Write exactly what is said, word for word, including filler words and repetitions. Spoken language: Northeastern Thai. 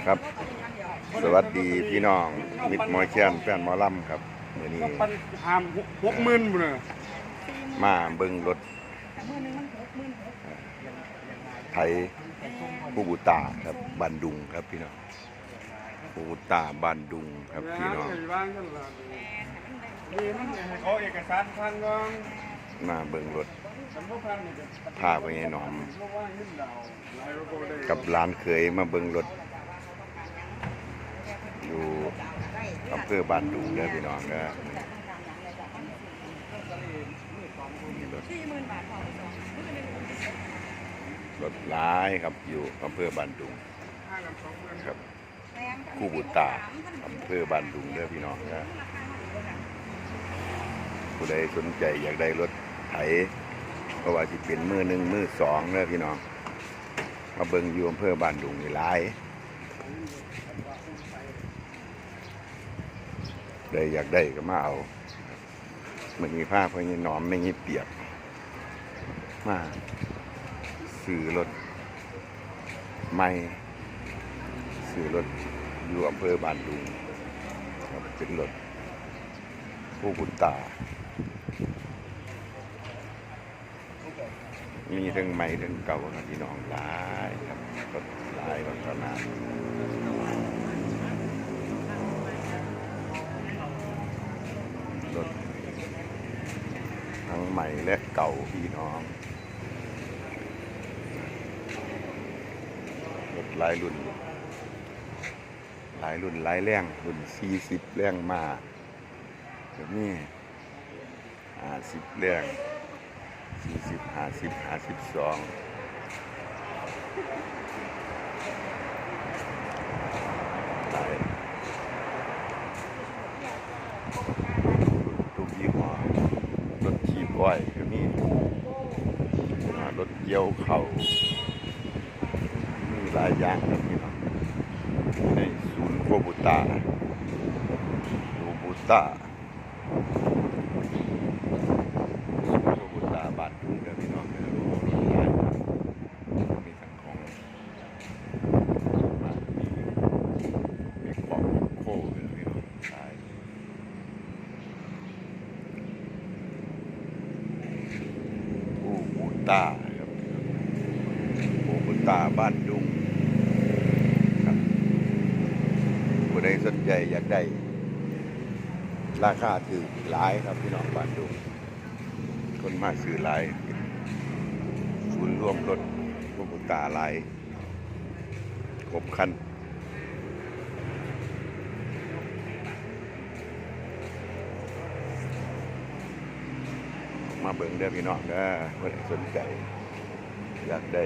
ครับ สวัสดีพี่น้อง มิตรหมอแคนแฟนหมอลำครับ มื้อนี้ ปันหามหกหมื่นบุ่นน่ะ มาเบิ่งรถไถคูบูต้าครับ บ้านดุงครับพี่น้อง คูบูต้าบ้านดุงครับพี่น้อง ย่างกันล่ะ นี่มันให้เขาเอกสารผ่านก่อน มาเบิ่งรถ สำนักพันนี่ก็ พาไปไงหนอม เพราะว่าเงินดาวน์หลายกว่าได้ กับหลานเขยมาเบิ่งรถ อยู่อำเภอบ้านดุงเด้อพี่น้องเด้อ นี่รถ รถหลายครับ อยู่อำเภอบ้านดุงครับ คูบูต้าอำเภอบ้านดุงเด้อพี่น้องเด้อ ผู้ใดสนใจอยากได้รถไถ เพราะว่าสิเป็นมือหนึ่งมือสองเด้อพี่น้อง มาเบิ่งอยู่อำเภอบ้านดุงนี่หลาย ได้อยากได้ก็มาเอา มื้อนี้พาพ่อใหญ่หนอมแม่ใหญ่เปียก มาซื้อรถใหม่ ซื้อรถอยู่อำเภอบ้านดุงครับ เป็นรถคูบูต้า มีทั้งใหม่ทั้งเก่าครับพี่น้อง หลายครับ รถหลายรถขนาด รถทั้งใหม่และเก่าพี่น้อง รถหลายรุ่น หลายรุ่นหลายแรง รุ่นสี่สิบแรงม้าก็มี ห้าสิบแรง สี่สิบ ห้าสิบ ห้าสิบสอง หลาย ทุกยี่ห้อ รถถีบอ้อยก็มี อ่า รถเกี่ยวข้าว มีหลายอย่างครับพี่น้อง ในศูนย์คูบูต้า คูบูต้า ศูนย์คูบูต้าบ้านดุงเด้อพี่น้องเด้อ โอ้ รถหลายครับ มีทั้งของ มี มีของโคเด้อพี่น้อง หลาย คูบูต้าครับ คูบูต้าบ้านดุงครับ ผู้ใดสนใจอยากได้ ราคาถูกหลายครับพี่น้อง บ้านดุง คนมาซื้อหลาย ศูนย์รวมรถคูบูต้าหลาย ครบคัน มาเบิ่งเด้อพี่น้องเด้อ ผู้ใดสนใจ อยากได้